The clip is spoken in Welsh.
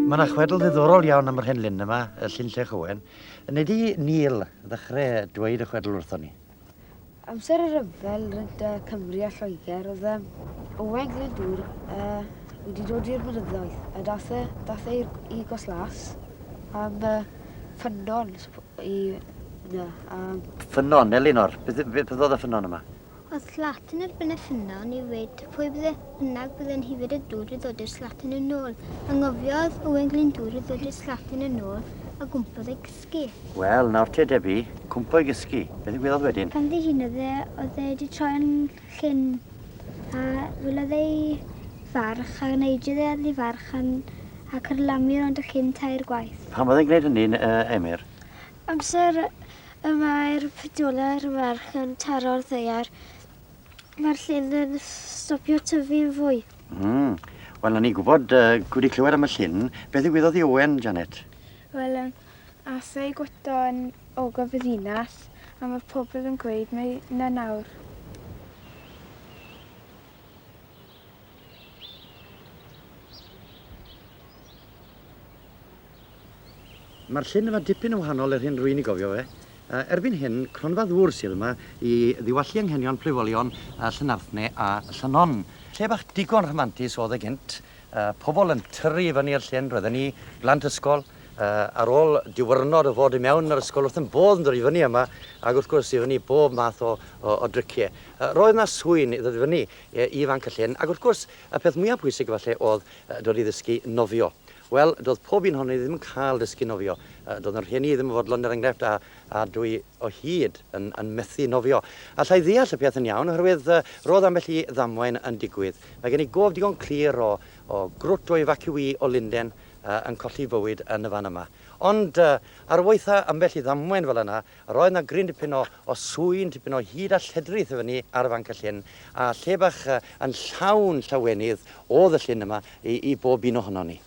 Mae yna chwedl ddiddorol iawn am yr hen lyn yma, y Llyn Llech Owen. Nei di, Neil, ddechrau dweud y chwedl wrthon ni? Amser y rhyfel rhynt Cymru a Lloegr oedd um, Owen Glyndŵr uh, wedi dod i'r mynyddoedd a dath e, dath e i Goslas am uh, ffynnon i na, um, Ffynnon, Elinor, beth, beth oedd y ffynnon yma? Oedd slat yn erbyn y ffynnon i weud pwy bydde bynnag bydde'n hifyd y dŵr i ddod i'r slatyn yn ôl. Anghofiodd Owen Glyndŵr i ddod i'r slatyn yn ôl a gwmpodd ei gysgu. Wel, nawr te Debbie, cwmpo i gysgu. Beth ddigwyddodd wedyn? Pan ddihunodd e, oedd e wedi troi yn llyn a welodd ei farch a neidiodd e ar ei farch a, a carlamu rownd y llyn tair gwaith. Pam oedd e'n gwneud hynny, uh, Emyr? Amser y mae'r pedwar merch yn taro'r ddaear, mae'r llyn yn stopio tyfu'n fwy. Mm. Wel, na ni'n gwybod, uh, wedi clywed am y llyn. Beth ddigwyddodd i Owen, Janet? Wel, um, as ei gwyto yn ogof y ddinas, a mae pobl yn gweud mae na nawr. Mae'r llyn yma dipyn yn wahanol i'r hyn rwy'n ei gofio fe. Erbyn hyn, cronfa ddŵr sydd yma i ddiwallu anghenion plwyfolion Llanarthne a Llanon. Lle bach digon rhamantus oedd e gynt. Pobl yn tyrru i fyny i'r llyn, roedden ni, blant ysgol, ar ôl diwrnod o fod i mewn yr ysgol wrth yn bodd yn dod i fyny yma, ac wrth gwrs i fyny bob math o, o, o driciau. Roedd yna swyn i ddod i fyny i fanc y llyn, ac wrth gwrs, y peth mwyaf pwysig efallai oedd dod i ddysgu nofio. Wel, doedd pob un ohonon ni ddim yn cael dysgu nofio. Doedd 'yn rhieni i ddim yn fodlon, er enghraifft, a, a dwi o hyd yn, yn methu nofio. Alla i ddeall y peth yn iawn, oherwydd roedd ambell i ddamwain yn digwydd. Mae gen i gof digon clir o, o grwt o efaciwî o Lunden uh, yn colli fywyd yn y fan yma. Ond uh, ar waetha ambell i ddamwain fel yna, roedd 'na gryn dipyn o, o swyn, tipyn o hud a lledrith i fyny ar y fanc y llyn, a lle bach yn llawn llawenydd oedd y llyn yma i, i bob un ohonon ni.